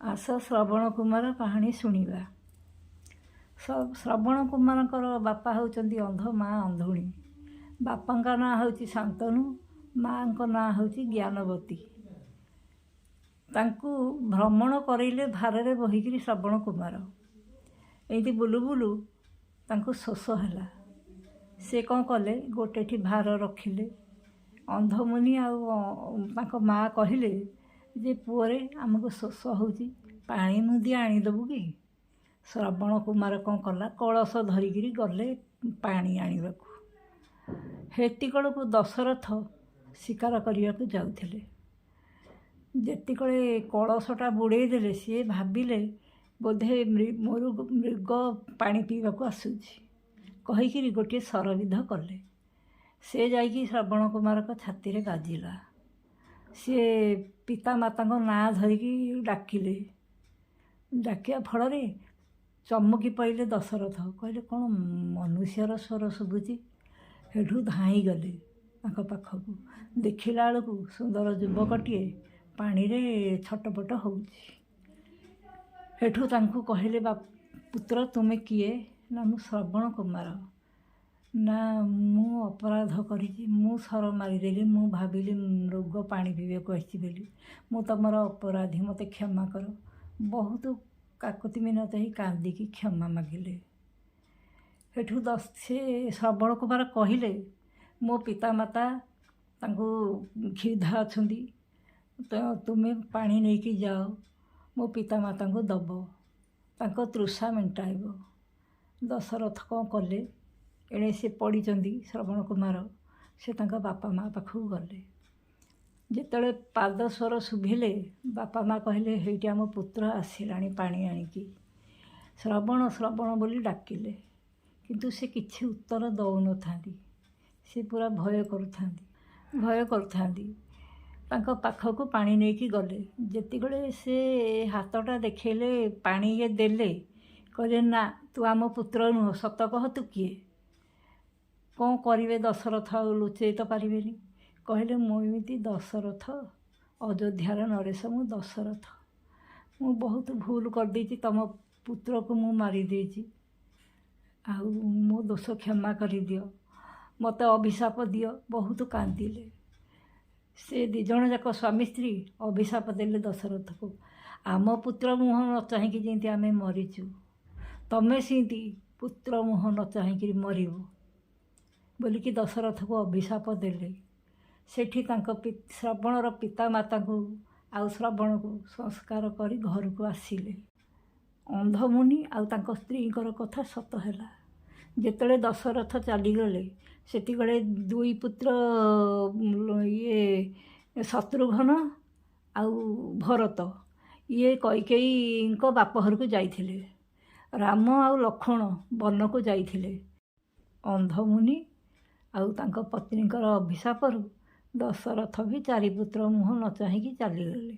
ଆସ ଶ୍ରବଣ କୁମାର କାହାଣୀ ଶୁଣିବା। ଶ୍ରବଣ କୁମାରଙ୍କର ବାପା ହେଉଛନ୍ତି ଅନ୍ଧ, ମା' ଅନ୍ଧୁଣୀ। ବାପାଙ୍କ ନାଁ ହେଉଛି ଶାନ୍ତନୁ, ମାଆଙ୍କ ନାଁ ହେଉଛି ଜ୍ଞାନବତୀ। ତାଙ୍କୁ ଭ୍ରମଣ କରେଇଲେ ଭାରରେ ବୋହିକିରି ଶ୍ରବଣ କୁମାର। ଏମିତି ବୁଲୁ ବୁଲୁ ତାଙ୍କୁ ଶୋଷ ହେଲା। ସେ କ'ଣ କଲେ, ଗୋଟେଠି ଭାର ରଖିଲେ। ଅନ୍ଧମୁନି ଆଉ ତାଙ୍କ ମା' କହିଲେ ଯେ ପୁଅରେ, ଆମକୁ ଶୋଷ ହେଉଛି, ପାଣି ମୁନ୍ଦିଏ ଆଣିଦେବୁ କି? ଶ୍ରବଣ କୁମାର କ'ଣ କଲା, କଳସ ଧରିକିରି ଗଲେ ପାଣି ଆଣିବାକୁ। ହେତିକଳକୁ ଦଶରଥ ଶିକାର କରିବାକୁ ଯାଉଥିଲେ। ଯେତିକଳେ କଳସଟା ବୁଡ଼େଇ ଦେଲେ, ସିଏ ଭାବିଲେ ବୋଧେ ମୋର ମୃଗ ପାଣି ପିଇବାକୁ ଆସୁଛି କହିକିରି ଗୋଟିଏ ଶରବିଦ୍ଧ କଲେ। ସେ ଯାଇକି ଶ୍ରବଣ କୁମାରଙ୍କ ଛାତିରେ ବାଜିଲା। ସିଏ ପିତାମାତାଙ୍କ ନାଁ ଧରିକି ଡାକିଲେ। ଡାକିବା ଫଳରେ ଚମକି ପଇଲେ ଦଶରଥ। କହିଲେ, କ'ଣ ମନୁଷ୍ୟର ସ୍ୱର ଶୁଭୁଛି? ସେଠୁ ଧାଇଁଗଲେ ତାଙ୍କ ପାଖକୁ। ଦେଖିଲା ବେଳକୁ ସୁନ୍ଦର ଯୁବକଟିଏ ପାଣିରେ ଛଟପଟ ହେଉଛି। ସେଠୁ ତାଙ୍କୁ କହିଲେ, ବା ପୁତ୍ର, ତୁମେ କିଏ? ନା, ମୁଁ ଶ୍ରବଣ କୁମାର। ନା, ମୁଁ ଅପରାଧ କରିଛି, ମୁଁ ଶର ମାରିଦେଲି, ମୁଁ ଭାବିଲି ମୃଗ ପାଣି ପିଇବାକୁ ଆସିଛି ବୋଲି। ମୁଁ ତୁମର ଅପରାଧୀ, ମୋତେ କ୍ଷମା କର। ବହୁତ କାକୁତି ମିନତି ହେଇ କାନ୍ଦିକି କ୍ଷମା ମାଗିଲେ। ସେଠୁ ସେ ଶ୍ରବଣ କୁମାର କହିଲେ, ମୋ ପିତାମାତା ତାଙ୍କୁ କ୍ଷୁଧା ଅଛନ୍ତି, ତ ତୁମେ ପାଣି ନେଇକି ଯାଅ, ମୋ ପିତାମାତାଙ୍କୁ ଦେବ, ତାଙ୍କ ତୃଷା ମେଣ୍ଟାଇବ। ଦଶରଥ କ'ଣ କଲେ, ଏଣେ ସେ ପଡ଼ିଛନ୍ତି ଶ୍ରବଣ କୁମାର, ସେ ତାଙ୍କ ବାପା ମା' ପାଖକୁ ଗଲେ। ଯେତେବେଳେ ପାଦ ସ୍ୱର ଶୁଭିଲେ, ବାପା ମା' କହିଲେ, ହେଇଠି ଆମ ପୁତ୍ର ଆସିଲାଣି ପାଣି ଆଣିକି। ଶ୍ରବଣ, ଶ୍ରବଣ ବୋଲି ଡାକିଲେ, କିନ୍ତୁ ସେ କିଛି ଉତ୍ତର ଦେଉନଥାନ୍ତି। ସେ ପୁରା ଭୟ କରୁଥାନ୍ତି, ଭୟ କରୁଥାନ୍ତି। ତାଙ୍କ ପାଖକୁ ପାଣି ନେଇକି ଗଲେ। ଯେତିକିବେଳେ ସେ ହାତଟା ଦେଖେଇଲେ, ପାଣି ଇଏ ଦେଲେ, କହିଲେ, ନା, ତୁ ଆମ ପୁତ୍ର ନୁହଁ, ସତ କହ ତୁ କିଏ? କ'ଣ କରିବେ ଦଶରଥ, ଆଉ ଲୁଚେଇ ତ ପାରିବେନି। କହିଲେ, ମୁଁ ଏମିତି ଦଶରଥ, ଅଯୋଧ୍ୟାର ନରେଶ ମୁଁ ଦଶରଥ। ମୁଁ ବହୁତ ଭୁଲ କରିଦେଇଛି, ତୁମ ପୁତ୍ରକୁ ମୁଁ ମାରିଦେଇଛି, ଆଉ ମୋ ଦୋଷ କ୍ଷମା କରିଦିଅ, ମୋତେ ଅଭିଶାପ ଦିଅ। ବହୁତ କାନ୍ଦିଲେ। ସେ ଦୁଇ ଜଣ ଯାକ ସ୍ୱାମୀ ସ୍ତ୍ରୀ ଅଭିଶାପ ଦେଲେ ଦଶରଥକୁ, ଆମ ପୁତ୍ର ମୁହଁ ନ ଚାହିଁକି ଯେମିତି ଆମେ ମରିଛୁ, ତମେ ସେମିତି ପୁତ୍ର ମୁହଁ ନ ଚାହିଁକିରି ମରିବ ବୋଲିକି ଦଶରଥକୁ ଅଭିଶାପ ଦେଲେ। ସେଠି ତାଙ୍କ ଶ୍ରବଣର ପିତାମାତାଙ୍କୁ ଆଉ ଶ୍ରବଣକୁ ସଂସ୍କାର କରି ଘରକୁ ଆସିଲେ। ଅନ୍ଧମୁନି ଆଉ ତାଙ୍କ ସ୍ତ୍ରୀଙ୍କର କଥା ସତ ହେଲା। ଯେତେବେଳେ ଦଶରଥ ଚାଲିଗଲେ, ସେତିକିବେଳେ ଦୁଇ ପୁତ୍ର ଇଏ ଶତ୍ରୁଘ୍ନ ଆଉ ଭରତ ଇଏ କୈକେୟୀଙ୍କ ବାପ ଘରକୁ ଯାଇଥିଲେ। ରାମ ଆଉ ଲକ୍ଷ୍ମଣ ବନକୁ ଯାଇଥିଲେ। ଅନ୍ଧମୁନି ଆଉ ତାଙ୍କ ପତ୍ନୀଙ୍କର ଅଭିଶାପରୁ ଦଶରଥ ବି ଚାରିପୁତ୍ର ମୁହଁ ନ ଚାହିଁକି ଚାଲିଗଲେ।